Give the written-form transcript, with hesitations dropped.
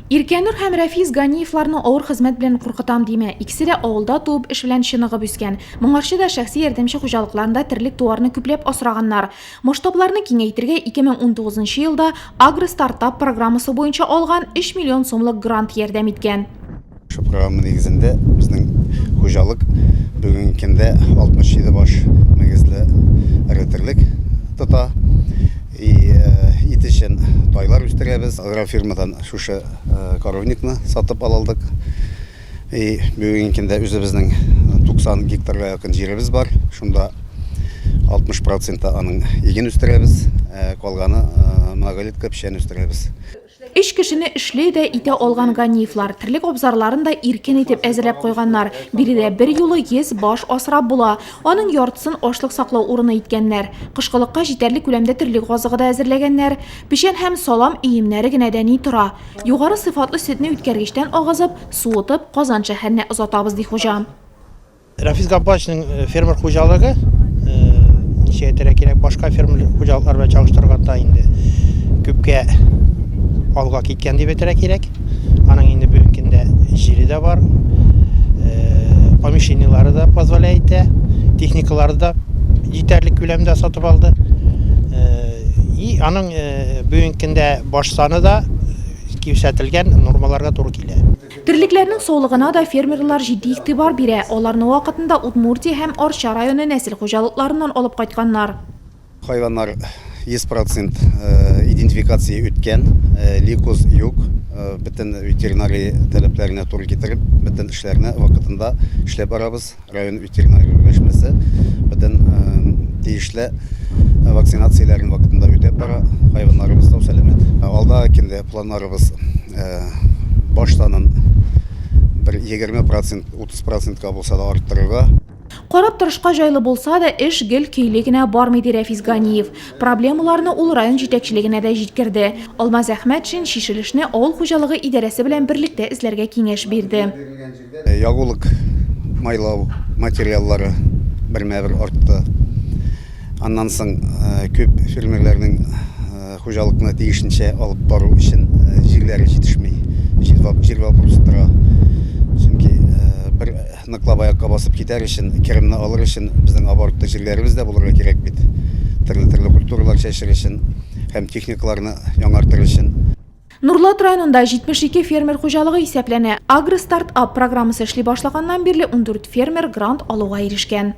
Иркәнур һәм Рәфис Ганиевларны авыр хезмәт белән куркытам димә. Икесе дә авылда туып, эш белән чыныгып үскән. Моңарчы да шәхси ярдәмче хуҗалыкларында терлек-туарны күпләп асраганнар. Масштабларны киңәйтергә 2019 нчы елда Агростартап программасы буенча алган 3 миллион сумлык грант ярдәм иткән. Шул программа нигезендә безнең хуҗалык бүгенге көндә 67 баш мөгезле эре терлек тота. И ит өчен тайлар үстерәбез. Агрофирмадан шушы коровникны сатып алалдык. И бүгенге көндә үзебезнең 90 гектарга якын җиребез бар. Шунда 60 проценты аның иген үстерәбез, калганы многолетка печән үстерәбез. Өч кешене эшле дә итә алган Ганиевлар терлек абзарларын да иркен итеп әзерләп куйганнар. Биредә берьюлы 100 баш асрап була. Аның яртысын ашлык саклау урыны иткәннәр. Кышкылыкка җитәрлек күләмдә терлек азыгы да әзерләгәннәр. Печән һәм салам өемнәре генә дә ни тора. Югары сыйфатлы сөтне үткәргечтән агызып, суытып, Казан шәһәренә озатабыз, ди хуҗа. Рафис Габбасовичның э, фермер хуҗалыгы, э, ничә әйтергә кирәк, башка фермер хуҗалыклар белән чагыштырганда инде күпкә алга киткән дип әйтергә кирәк. Аның инде бүгенге көндә җире дә бар, э, помещениелары да позволяет итә, техникалары да җитәрлек күләмдә сатып алды. И аның бүгенге көндә баш саны да кимсәтелгән нормаларга туры килә. Терлекләрнең саулыгына да фермерлар җитди игътибар бирә, аларны вакытында Удмуртия һәм Арча районы нәсел хуҗалыкларыннан алып кайтканнар. Хайваннар 100 процент идентификация үткән, лейкоз юк, бөтен ветеринария таләпләренә туры китереп, бөтен эшләрне вакытында эшләп барабыз. Район ветеринария берләшмәсе бөтен тиешле вакцинацияләрен вакытында үтәп бара. Хайваннарыбыз сау сәламәт. Алда килде планнарыбыз баш санын бер 20 процент, 30 процентка булса да арттырырга. Карап торышка җайлы булса да, эш гел көйле генә бармый, ди Рәфис Ганиев. Проблемаларны ул район җитәкчелегенә дә җиткерде. Алмаз Әхмәтшин чишелешне авыл хуҗалыгы идарәсе белән берлектә эзләргә киңәш бирде. Ягулык майлау материаллары бермә-бер артты. Аннан соң күп фермерләрнең хуҗалыкны тиешенчә алып бару өчен җирләре җитешми. Җир вопросы тора. Чөнки бер ныклап аякка басып китәр өчен, керемне алыр өчен безнең оборотта җирләребез дә булырга кирәк бит. Төрле-төрле культуралар чәчер өчен һәм техникаларны яңартыр өчен. Нурлат районында 72 фермер хуҗалыгы исәпләнә. Агростартап программасы эшли башлаганнан бирле 14 фермер грант алуга ирешкән.